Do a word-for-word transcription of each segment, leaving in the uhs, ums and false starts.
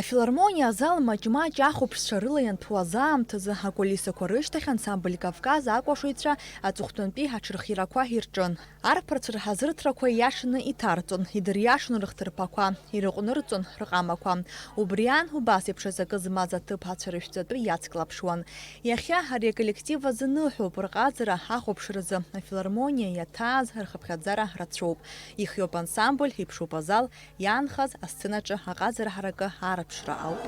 Афилармониа азал маҷ-маҷ ахәаԥшцәа рыла ианҭәуаз аамҭазы, акулисақәа рышьҭахь ансамбль Кавказ акәашаҩцәа аҵыхәтәантәи аҽырхиарақәа ирҿын. Арԥарцәа рҳазырҭрақәа иашаны иҭарҵон, идыриашон рыхҭырԥақәа, ирыҟәнырҵон рҟамақәа. Убри аан, убас еиԥш азакы змаз аҭыԥҳацәа рышәҵатәы иацклаԥшуан. Иахьа ари аколлектив азы ныҳәоуп, рҟазара ахәаԥшразы афилармониа иаҭааз рхыԥхьаӡара рацәоуп. Ихиоуп ансамбль, иԥшуп азал, иаанхаз асценаҿы аҟазара ҳаракы аарыԥшра ауп.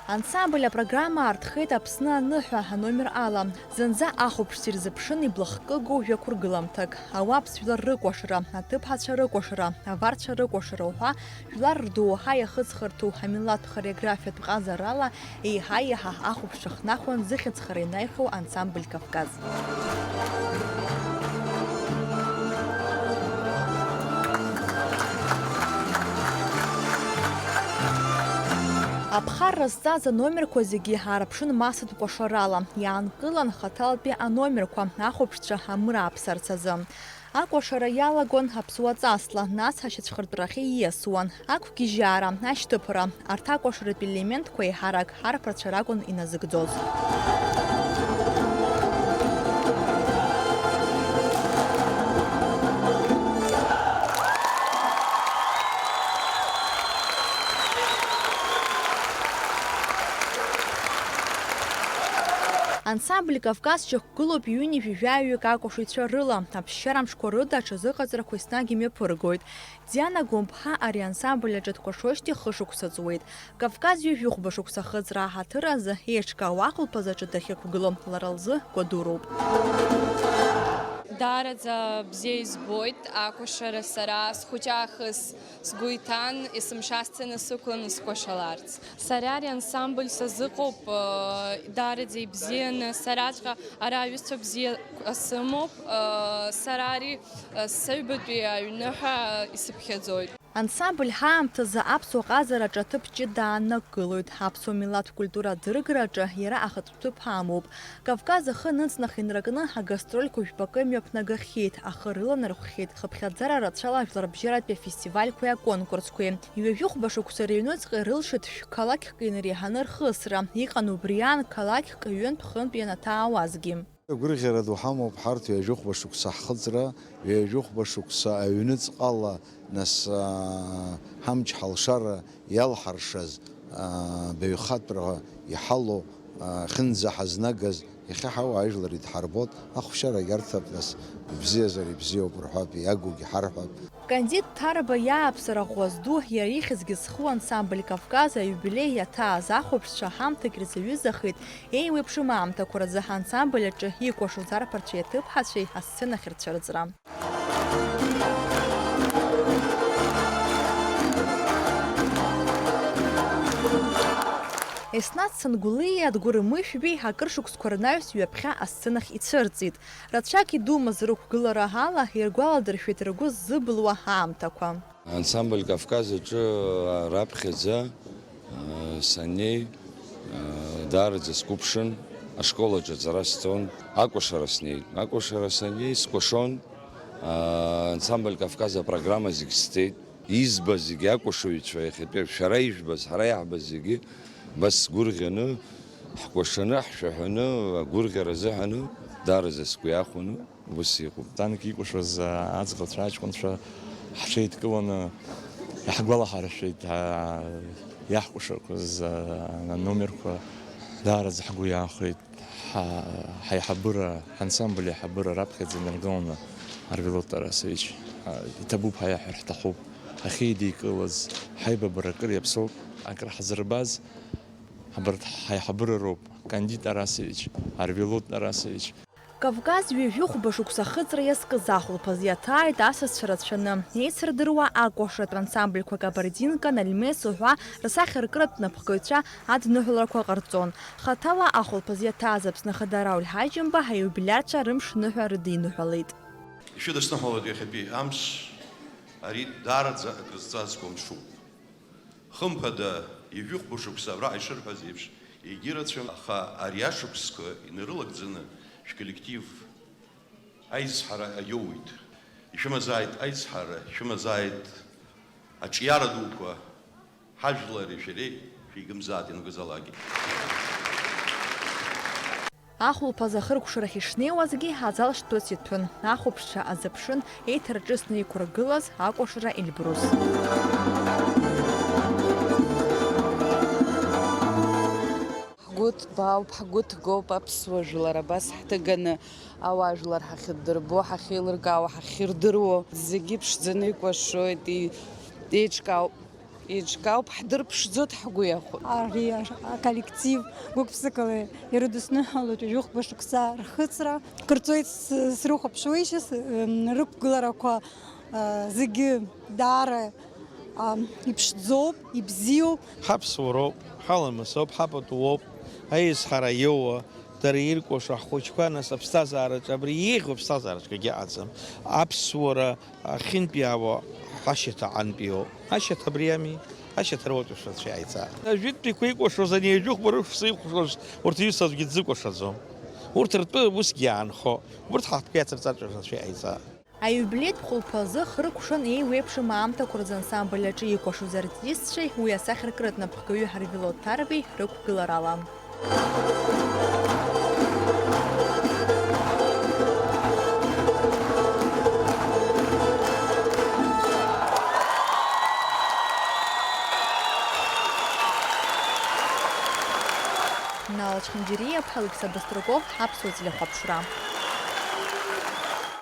Ансамбль апрограмма аартхеит Аԥсны аныҳәа аномер ала. Зынӡа ахәаԥшцәа ирзыԥшын иблахкыгоу жәақәыргыламҭак. Ауаԥс жәлар рыкәашара, аҭыԥҳацәа рыкәашара, аварцәа рыкәашара уҳәа жәлар рдоуҳа иахыҵхырҭоу амилаҭтә хореографиатә ҟазарала еиҳа-еиҳа ахәаԥшцәа хнахуан зыхьӡ хара инаҩхьоу ансамбль Кавказ. Аԥхарра зҵаз аномерқәа зегьы аарыԥшын массатә кәашарала, иаанкылан хаҭалатәи аномерқәа ахәаԥшцәа амыр ааԥсарц азы. Акәашара иалагон аԥсуа ҵасла, нас ашьацәхыртәрахьы ииасуан. Ақәгьежьаара, ашьҭыԥара, арҭ акәашаратә елементқәа еиҳарак ҳарԥарцәа ракәын иназыгӡоз. Ансамбль Кавказ шьақәгылоуп ҩынҩажәи жәаҩык акәашаҩцәа рыла. Аԥсшьара мшқәа рыда аҽазыҟаҵарақәа еснагь имҩаԥыргоит. Диана Гәымԥҳа ари ансамбль аҿы дкәашозшәа хышықәса ҵуеит. Кавказ ҩажәихәба шықәса ахыҵра аҳаҭыр азы еиҿкаау ахәылԥаз аҿы дахьықәгылоу лара лзы гәадуроуп. Даараӡа бзиа избоит акәашара сара, схәыҷаахыс сгәы иҭан, есымша сцена сықәланы скәашаларц. Сара ари ансамбль сазыҟоуп, э, даараӡа ибзианы, сараҵәҟьа ара аҩызцәа бзиақәа сымоуп, э, сара ари, э, саҩбатәи аҩны ҳәа исыԥхьаӡоит. Ансамбль ҳаамҭазы аԥсуа ҟазараҿы аҭыԥ ҷыда ааннакылоит. Аԥсуа милаҭтә культура аӡыргараҿы иара ахатә ҭыԥ амоуп. Кавказ ахы аныҵнах инаркны агастрольқәа жәпакы имҩаԥнагахьеит, ахы рыланархәхьеит хыԥхьаӡара рацәала ажәларбжьаратәи афестивальқәеи аконкурсқәеи. Ҩажәихәба шықәса рыҩнуҵҟа ирылшеит шәқалақьк инареиҳаны рхысра. Иҟан убри аан қалақьк ҩынтә-хынтә ианаҭаауазгьы. Агәырӷьара ду ҳамоуп ҳарҭ ҩажәихәба шықәса ҳхыҵра, ҩажәихәба шықәса аҩныҵҟала, нас, аа, ҳамч-ҳалшара иалҳаршаз, аа, баҩхатәра иҳалоу, аа, хьынӡа ҳазнагаз, иахьа ҳауаажәлар идҳарбоит, ахәшьара иарҭап, нас, ибзиазар ибзиоуп рҳәап, иагугьы ҳарҳәап. Кандид Ҭарба иааԥсара ӷәӷәа зду, иара ихьӡгьы зху ансамбль Кавказ аиубилеи иаҭааз ахәаԥшцәа ҳамҭак ирзаҩызахеит, еиуеиԥшым аамҭақәа рзы ҳансамбль аҿы икәашоз арԥарцәеи аҭыԥҳацәеи асценахь рцәырҵра. Еснаҭ Сангәлиа, Адгәыр Мышәбеи акыр шықәсқәа рнаҩс ҩаԥхьа асценахь ицәырҵит. Рацәак идумыз рықәгылара ала иргәаладыршәеит ргәы ззыбылуа аамҭақәа. Ансамбль Кавказ аҿы раԥхьаӡа, э, саннеи, э, даараӡа сқәыԥшын, ашкол аҿы аҵара сҵон, акәашара снеит. Акәашара саннеи, скәашон, э, ансамбль Кавказ апрограмма зегь сҵеит. Избаз зегьы акәашаҩцәа иахьатәи, шәара ижәбаз, ҳара иаҳбаз зегьы, абас сгәырӷьаны, ҳкәашаны, ҳшәаҳәаны, агәырӷьара азыҳәаны, даараӡа сгәы иахәаны, ус иҟоуп. Танк икәашоз, а, аӡӷабцәа, аҷкәынцәа ҳҽеидкыланы иаҳгәалаҳаршәеит, а, иаҳкәашақәаз, а, аномерқәа даараӡа ҳгәы иаахәеит. Ҳа-, ҳаиҳабыра, ҳансамбль аиҳабыра раԥхьаӡа инаргыланы Арвелод Тарасович, а, иҭабуп ҳәа иаҳҳәар ҳҭахуп. Ҳахьеидикылаз, ҳаибабара акыр иаԥсоуп, акыр ҳзырбаз, абарҭ ҳаиҳабыра роуп, Кандид Тарасович, Арвелод Тарасович. Кавказ ҩажәихәба шықәса ахыҵра иазкыз ахәылԥаз иаҭааит асасцәа рацәаны. Еицырдыруа акәашаратә ансамбльқәа Кабардинка, Нальмес уҳәа рсахьаркыратә напхгаҩцәа адныҳәаларақәа ҟарҵон. Хаҭала ахәылԥаз иаҭааз Аԥсны Ахада Рауль Ҳаџьымба аиубилиарцәа рымш ныҳәа рыдиныҳәалеит. Ишәыдысныҳәалоит иахьатәи амш, ари даараӡа акрызҵазкуа мшуп. Хымԥада, ҩажәихәба шықәса абра ишырҳәаз еиԥш, егьирацәам, аха ари ашықәсқәа инарылагӡаны шәколлектив Аизҳара аиоуит. Ишәымазааит аизҳара, ишәымазааит аҿиара дуқәа, ҳажәлари шәареи шәигымзааит ианакәызаалакгьы. Ахәылԥаз ахыркәшарахь ишнеиуазгьы азал шҭәыз иҭәын, ахәаԥшцәа азыԥшын, еиҭарҿыцны иқәыргылаз акәашара Эльбрус. Ҳгәы ҭбаауп, ҳгәы ҭгоуп аԥсуа жәлар абас ҳҭыганы. Ауаа жәлар ҳахьдырбо, ҳахьеилыркаауа, ҳахьырдыруо, зегьы ԥшӡаны икәашоит, и-, еиҿкаауп, еиҿкаауп, ҳдырԥшӡоит, ҳгәы иахәоит. Ари аколлектив гәык-ԥсыкала ирыдысныҳәалоит ҩажәи хәба шықәса рхыҵра. Кыр ҵуеит с-, срыхәаԥшуеишьас, м, рықәгыларақәа, а, зегьы даара, а, иԥшӡоуп, ибзиоуп. Ҳаԥсуароуп, ҳаламысоуп, ҳапату уоуп, аизҳара иоуа, дара иркәашо ҳхәыҷқәа, нас аԥсҭазаараҿы абри еиӷьу аԥсҭазаараҿгьы аӡам. Аԥсуара ахьынтәиаауа ҳашьаҭа аҟынтәиоуп. Ашьаҭа абри ами, ашьаҭа руаҩ шәацәа иааиҵаа. Ажәытәтәиқәа икәашоз ани ҩажәи хәба рышықәса икәашоз урҭ иҩсазгьы дзыкәашаӡом. Урҭ ртәы усгьы иаанхо, урҭ ҳаҳҭгәы иацырҵарц шәацәа иааиҵаа. Аиубилеитә хәылԥазы хыркәшан еиуеиԥшым аамҭақәа рзы ансамбль аҿы икәашоз артистцәеи уи асахьаркыратә напхгаҩы Ҳарвило Ҭарбеи рықәгыларала. Нала Чхинџьариа, Алықьса Быстраков, Аԥсуа телехәаԥшра.